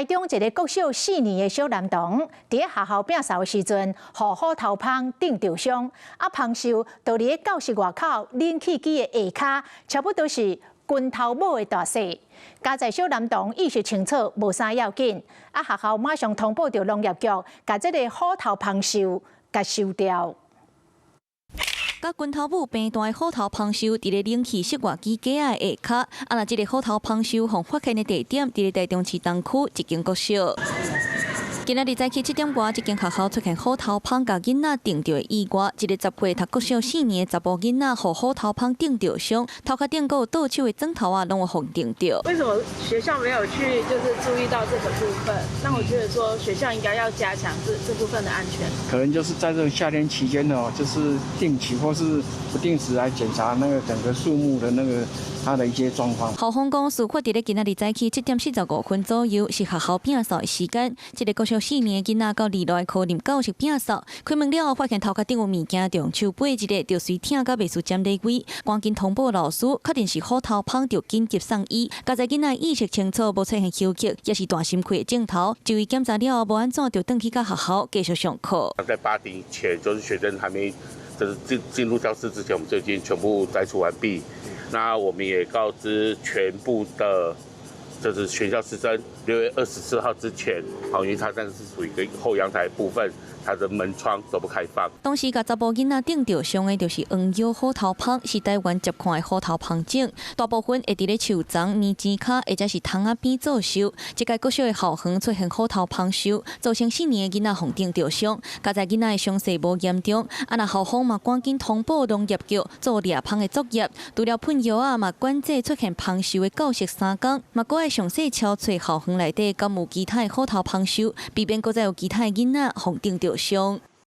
台中一个國小四年的小男童，佇咧學校摒掃的時陣，予虎頭蜂叮著傷，啊，蜂獸就佇咧教室外口冷氣機的下跤，差不多是拳頭拇的大細。佳哉小男童意識清楚，無啥要緊。啊，學校馬上通報著農業局，共這个虎頭蜂獸共收掉。佮拳頭拇平大的虎頭蜂獸，佇咧冷氣室外機架仔的下跤。啊，若這个虎頭蜂獸予發現的地點，佇咧台中市東區一間國小。今仔日早起7點外，這間學校出現虎頭蜂共囡仔叮著的意外。一个10歲讀國小四年的查埔囡仔，予虎頭蜂叮著傷，頭殼頂閣有倒手的指頭仔，攏有予叮著。為什麼學校沒有去就是注意到這個部分？那我覺得說學校應該要加強這部分的安全。可能就是在這個夏天期間呢，就是定期或是不定時來檢查那個整個樹木的那個它的一些狀況。校方講，事發佇咧今仔日早起7點45分左右，是學校摒掃的時間。這个國小四年的囡仔到二樓科任教室摒掃，開門了後發現頭殼頂有物件，用手掰一下，就隨疼甲袂輸針咧位，趕緊通報老師，確定是虎頭蜂，就緊急送醫。佳哉囡仔意識清楚，無出現休克，也是大心虧的症頭。就醫檢查了後，無按怎，就轉去到學校繼續上課。在8點前，就是學生還沒就是進入教室之前，我們就已經全部摘除完畢。那我們也告知全部的，就是全校師生，6月24號之前，好，因為它這個是屬於一個後陽台部分，它的門窗都不開放。當時共查埔囡仔叮著傷的，就是黃腰虎頭蜂，是台灣十款的虎頭蜂種，大部分會佇咧樹叢、棉錢跤或者是窗仔邊做獸。這屆國小的校園出現虎頭蜂獸，造成四年的囡仔予叮著傷。佳哉囡仔的傷勢無嚴重，啊，若校方嘛趕緊通報農業局做獵蜂的作業，除了噴藥仔，嘛管制出現蜂獸的教室3工，嘛閣愛詳細敲揣校園內底敢有其他的虎頭蜂獸，避免閣再有其他的囡仔予叮著傷。